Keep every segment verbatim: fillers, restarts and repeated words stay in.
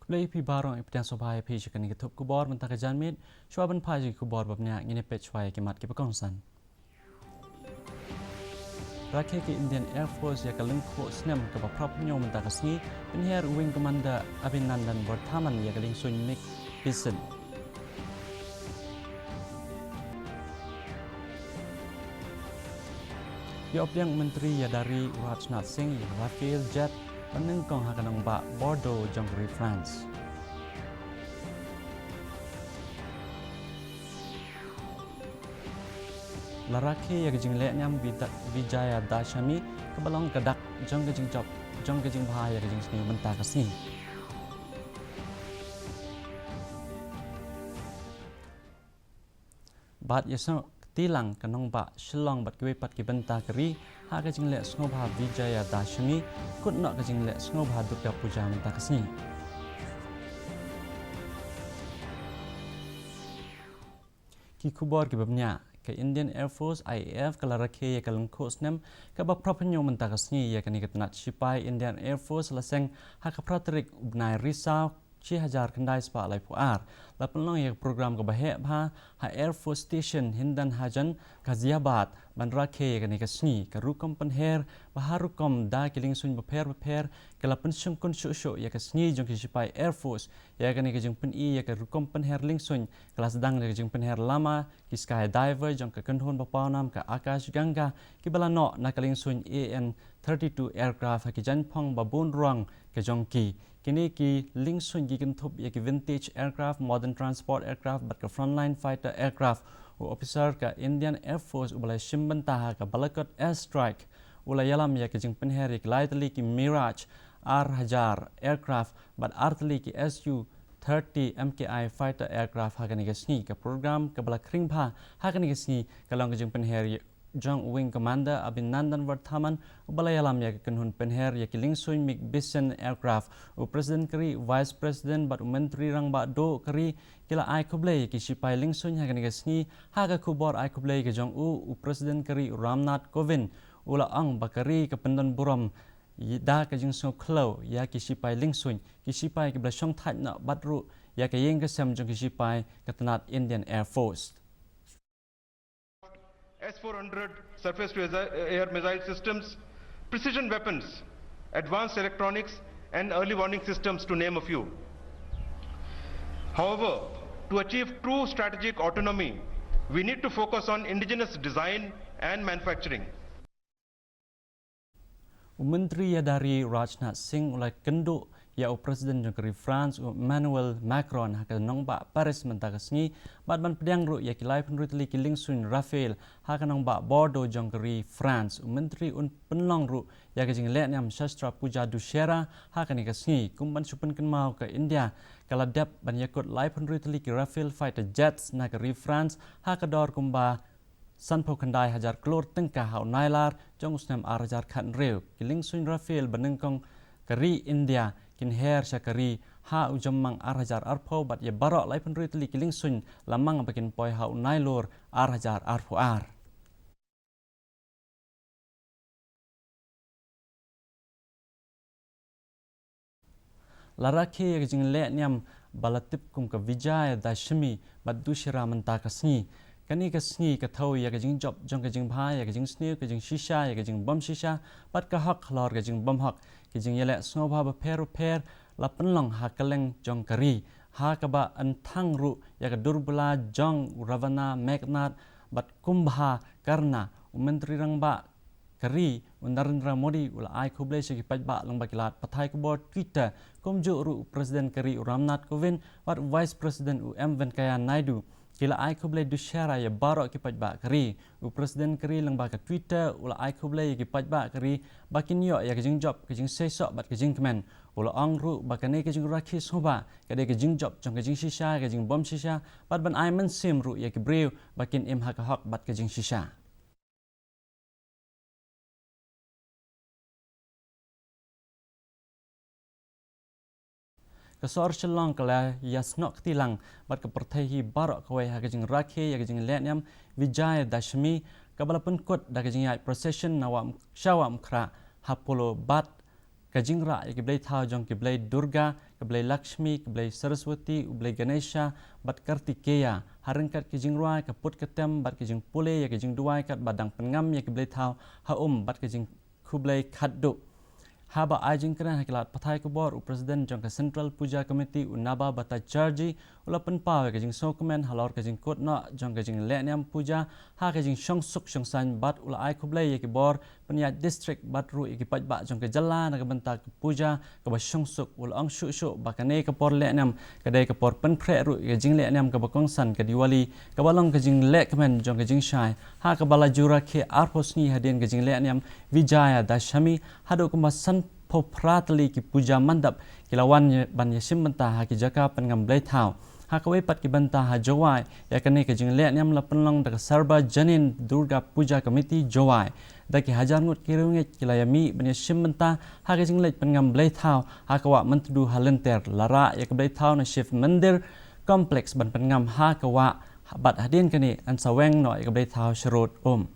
Khublei phi baroh, i pdiang sngewbha ïa phi sha kane ka thup khubor mynta ka janmiet. Shuwa ban phai sha ki khubor ba bniah, ngin ïa peit shuwa ïa ki mat kiba kongsan. Rakhe ka Indian Air Force ïa ka lyngkhuh snem kaba phra phew hynñiew mynta ka sngi, pynhiar u Wing Commander Abhinandan Vardhaman ïa ka liengsuiñ MiG Bison. Ïa u pdiang u Myntri Ïada Ri u Rajnath Singh ïa ka Rafale jet ba nyngkong ha ka nongbah Bordeaux jong ka ri France. La rakhe ïa ka jingleh niam Vita-, Vijayadashami kaba long ka dak jong ka jingjop, jong ka jingbha ïa ka jingsniew mynta ka sngi. Bad ïa sngewkti lang ka nongbah Shillong bad kiwei pat ki bynta ka ri ha ka jingleh sngewbha Vijayadashami, kut noh ka jingleh sngewbha Durga Puja mynta ka sngi. Ki khubor kiba bniah, ka Indian Air Force, I A F, ka la rakhe ïa ka lyngkhuh snem kaba phra phew hynñiew mynta ka sngi ïa kane ka tnat shipai Indian Air Force la seng ha ka phra tarik u bnai Risaw shi hajar khyndai spah laiphew ar. La pynlong ïa ka program kaba heh bha ha Air Force Station Hindan Hajan, Ghaziabad, ban rakhe ïa kane ka sngi. Ka rukom pynher ba ha rukom da ki liengsuiñ bapher bapher ka la pynshongkun shuh shuh ïa ka sngi jong ki shipai Air Force. Ïa kane ka jingpyni ïa ka rukom pynher liengsuiñ ka la sdang da ka jingpynher lama ki skydiver jong ka kynhun ba pawnam ka Akash Ganga, kiba la noh na ka liengsuiñ A N thirty-two aircraft ha ki jaiñphong ba bun rong ka jong ki. Kine ki liengsuiñ ki kynthup ïa ki vintage aircraft, modern transport aircraft bad ka frontline fighter aircraft. U officer ka Indian Air Force uba la shim bynta ha ka Balakot airstrike u la ïalam ïa ka jingpynher ïa ki lai tylli ki Mirage ar hajar aircraft bad ar tylli ki S U thirty M K I fighter aircraft ha kane ka sngi. Ka program kaba la khring bha ha kane ka sngi ka long ka jingpynher ïa jong u Wing Commander Abhinandan Vardhaman, uba la ïalam ïa ka kynhun pynher ïa ki liengsuiñ MiG Bison aircraft. U President ka ri, Vice President bad u Myntri Rangbah Duh ka ri ki la ai khublei ïa ki shipai liengsuiñ ha kane ka sngi. Ha ka khubor ai khublei ka jong u, u President ka ri, u Ramnath Kovind, u la ong ba ka ri ka pyndon burom ïa da ka jingsngewkhlaw ïa ki shipai liengsuiñ, ki shipai kiba la shongthait noh bad ruh ïa ka ïing ka sem jong ki shipai ka tnat Indian Air Force. S four hundred surface to air missile systems, precision weapons, advanced electronics, and early warning systems, to name a few. However, to achieve true strategic autonomy, we need to focus on indigenous design and manufacturing. U Myntri Ïada Ri Rajnath Singh u la kynduh ïa u President jong ka ri France, u Emmanuel Macron, ha ka nongbah Paris mynta ka sngi, bad ban pdiang ruh ïa ki laiphew hynriew tylli ki liengsuiñ Rafale ha ka nongbah Bordeaux jong ka ri France. U Myntri un pynlong ruh ïa ka jingleh niam Shastra Puja Dussehra ha kane ka sngi. Kum ban shu pynkynmaw, ka India ka la dep ban ïakut laiphew hynriew tylli ki Rafale fighter jets na ka ri France ha ka dor kumba sanphew khyndai hajar klur tyngka ha u Nailar jong u snem ar hajar khathynriew. Ki liengsuiñ Rafale ba nyngkong ka ri India kin her sha ka ri ha u Jymmang ar hajar arphew bad ïa baroh laiphew hynriew tylli ki liengsuiñ la mang ba kin poi ha u Nailur ar hajar arphew ar. La rakhe ïa ka jingleh niam ba la tip kum ka Vijayadashami bad Dussehra mynta ka sngi. Kane ka sngi ka thew ïa ka jingjop jong ka jingbha, ïa ka jingsniew, ka jingshisha, ïa ka jingbymshisha bad ka hok halor ka jingbymhok. Ki jingïaleh sngewbha bapher bapher la pynlong ha kylleng jong ka ri, ha kaba yn thang ruh ïa ka durbylla jong u Ravana Meghnad bad Kumbhakarna. U Myntri Rangbah ka ri, u Narendra Modi, u la ai khublei sha ki paidbah lyngba ki lad pathai khubor Twitter, kumjuh ruh u President ka ri, u Ramnath Kovind, bad u Vice President, u M Venkaiah Naidu, ki la ai khublei Dussehra ïa baroh ki paidbah ka ri. U President ka ri, lyngba ka Twitter, u la ai khublei ïa ki paidbah ka ri ba kin ïoh ïa ka jingjop, ka jingseisoh bad ka jingkmen. U la ong ruh ba kane ka jingrakhe sngewbha ka dei ka jingjop jong ka jingshisha, ka jingbymshisha, bad ban ai mynsiem ruh ïa ki briew ba kin im ha ka hok bad ka jingshisha. Ka sor Shillong ka la ïasnoh kti lang bad ka pyrthei hi baroh kawei ha ka jingrakhe ïa ka jingleh niam Vijayadashami, kaba la pynkut da ka jingïaid procession na Wah, sha Wah Mukhrah ha Polo bad ka jingrah ïa ki blei thaw jong ki blei Durga, ka Blei Lakshmi, ka Blei Saraswati, u Blei Ganesha, bad Kartikeya. Ha ryngkat ki jingrwai, ka put ka tem, bad ki jingpule ïa ki jingduwai, katba dang pynngam ïa ki blei thaw ha um, bad ki jingkhublei khatduh. Haba ai jingkren ha ki lad pathai khubor, u President jong ka Central Puja Committee, u Naba Bhattacharjee, u la pynpaw ïa ka jingsngewkmen halor ka jingkut noh jong ka jingleh niam puja ha ka jingshongsuk shongsaiñ, bad u la ai khublei ïa ki bor pynïaid district bad ruh ïa ki paidbah jong ka jylla na ka bynta ka puja kaba shongsuk. U la ong shuh shuh ba kane ka por leh niam ka dei ka por pynphreh ruh ïa ka jingleh niam kaba kongsan, ka Diwali, kaba long ka jingleh kmen jong ka jingshai, ha kaba la jur rakhe arphew sngi hadien ka jingleh niam Vijayadashami, haduh kumba sanphew phra tylli ki puja mandap ki la wan ïa, ban ïashim bynta ha ki jaka pynngam blei thaw. Ha kawei pat ki bynta ha Jowai, ïa kane ka jingleh niam la pynlong da ka Sarvajanin Durga Puja Committee Jowai. Da ki hajar ngut ki riewngeit ki la ïamih ban ïashim bynta ha ka jingleit pynngam blei thaw ha ka wah Myntdu ha lynter. La rah ïa ka blei thaw na Shiv Mandir Complex ban pynngam ha ka wah, bad hadien kane yn sa weng noh ïa ka blei thaw sha rud um.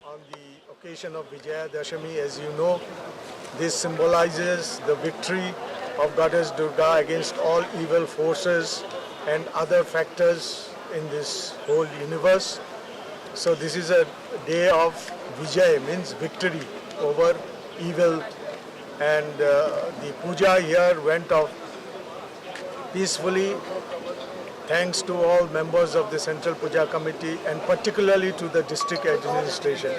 On the occasion of Vijayadashami, as you know, this symbolizes the victory of Goddess Durga against all evil forces and other factors in this whole universe. So this is a day of Vijay, means victory over evil, and uh, the puja here went off peacefully, thanks to all members of the Central Puja Committee and particularly to the district administration.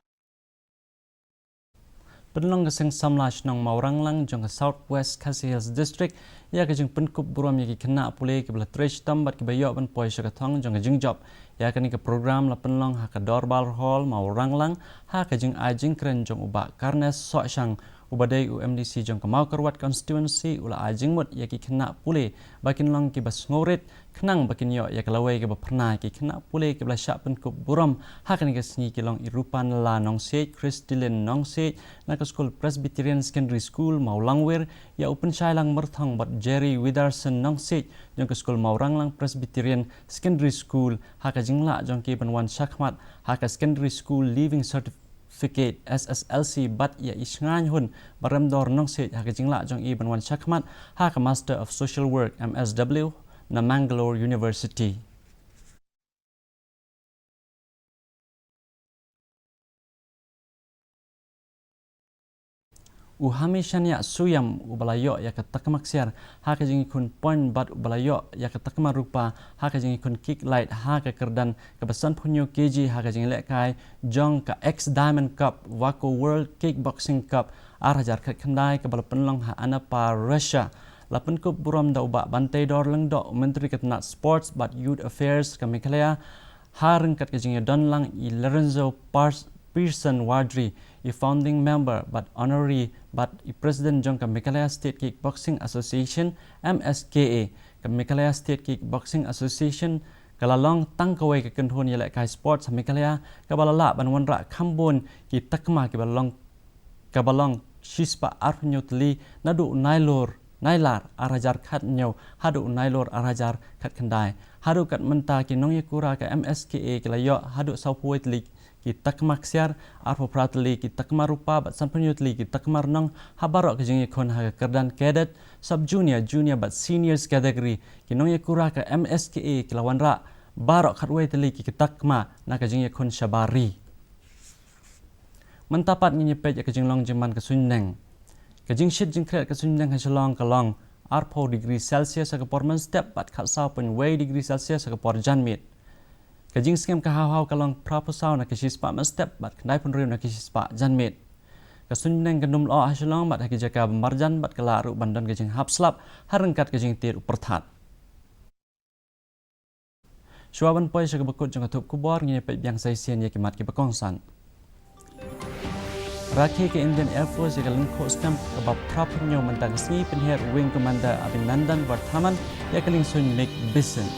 Pynlong ka Seng Samla Shnong Mawranglang jong ka South West Khasi Hills District ïa ka jingpynkup burom ïa ki khynnah pule kiba la trei shitom bad kiba ïoh ban poi sha ka thong jong ka jingjop. Ïa kane ka program la pynlong ha ka Dorbar Hall Mawranglang, ha ka jingai jingkren jong u Bah Carnes Sohshang, uba dei u M D C jong ka Mawkyrwat Constituency. U la ai jingmut ïa ki khynnah pule ba kin long kiba sngewrit, khnang ba kin ïoh ïa ka lawei kaba phyrnai. Ki khynnah pule kiba la shah pynkup burom ha kane ka sngi ki long i Rupanla Nongsiej, Christilin Nongsiej na ka skul Presbyterian Secondary School Mawlangwir, ïa u Pynshailang Myrthong bad Jerry Withersson Nongsiej jong ka skul Mawranglang Presbyterian Secondary School. Ha ka jinglah jong ki ban wan shakhmat ha ka Secondary School Leaving Certificate, S S L C, bad ïa i Shngainhun Baremdor Nongsiej ha ka jinglah jong i ban wan shakhmat ha ka Master of Social Work, M S W, na Mangalore University. U Hami Shaniah Shuiam, uba la ïoh ïa ka takma ksiar ha ka jingïakhun point bad uba la ïoh ïa ka takma rupa ha ka jingïakhun kick light ha ka kyrdan kaba sanphew hynñiew K G ha ka jinglehkai jong ka X Diamond Cup, Waco World Kickboxing Cup ar hajar khatkhyndai, kaba la pynlong ha Anapa, Russia. La pynkup burom da u Bah Banteidor Lyngdoh, u Myntri ka tnat Sports bad Youth Affairs ka Meghalaya, ha ryngkat ka jingïadon lang i Lorenzo Pars-, Pearson Wardry, i founding member bad honorary bad i president jong ka Meghalaya State Kickboxing Association, M S K A. Ka Meghalaya State Kickboxing Association ka la long tang kawei ka kynhun ïalehkai sports ha Meghalaya kaba la lah ban wanrah kham bun ki takma kiba long, kaba long shispah arphew hynñiew tylli naduh u Nailur, Nailar ar hajar khathynñiew haduh u Nailur ar hajar khatkhyndai. Haduh katne mynta ki nongïakura ka M S K A ki la ïoh haduh sawphew wei tylli ki takma ksiar, arphew phra tylli ki takma rupa bad sanphew hynñiew tylli ki takma rnong ha baroh ki jingïakhun ha ka kyrdan cadet, sub junior, junior bad seniors category. Ki nongïakura ka M S K A ki la wanrah baroh khatwei tylli ki takma na ka jingïakhun shabar ri. Mynta pat ngin ïa peit ïa ka jinglong jingman ka suiñbneng. Ka jingshit jingkhriat ka suiñbneng ha Shillong ka long arphew degree Celsius ha ka por mynstep bad khatsaw point wei degree Celsius ha ka por janmiet. Ka jingsngem ka hawhaw ka long phraphew saw na ka shispah mynstep bad khyndaiphew hynriew na ka shispah janmiet. Ka suiñbneng kan ym lyoh ha Shillong bad ha ki jaka ba marjan bad ka lah ruh ban don ka jinghap slap ha ryngkat ka jingtied u pyrthat. Shuwa ban poi sha kaba kut jong ka thup khubor, ngin ïa peit biang sa shisien ïa ki mat kiba kongsan. Rakhe ka Indian Air Force ïa ka lyngkhuh snem kaba phra phew hynñiew mynta ka sngi, pynher u Wing Commander Abhinandan Vardhaman ïa ka liengsuiñ MiG Bison.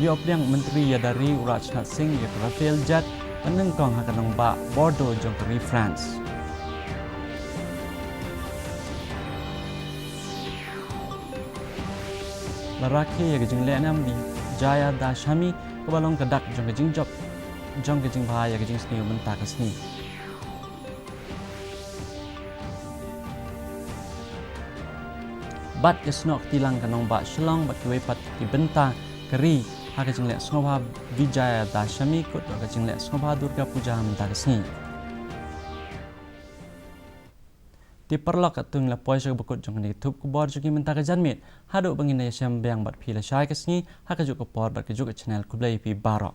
Ïoh pdiang Myntri ïada ri u Rajnath Singh ïa ka Rafale jet ban nyngkong ha ka nongbah Bordeaux jong ka ri France. La rakhe ïa ka jinglehniam Vijayadashami kaba long ka dak jong ka jingjop jong ka jingbha ïa ka jingsniew mynta ka sngi. Bad ka snoh kti lang ka nongbah Shillong bad kiwei pat ki bynta ka ri ha ka jingleh sngewbha Vijayadashami, kut ka jingleh sngewbha Durga Puja mynta ka sngi. Te paralok, katto ngi la poi sha kaba kut jong kane ka thup khubor jong ngi mynta ka janmiet. Haduh ba ngin ïashem biang bad phi lashai ka sngi ha kajuh ka por bad kajuh ka channel, khublei phi baroh.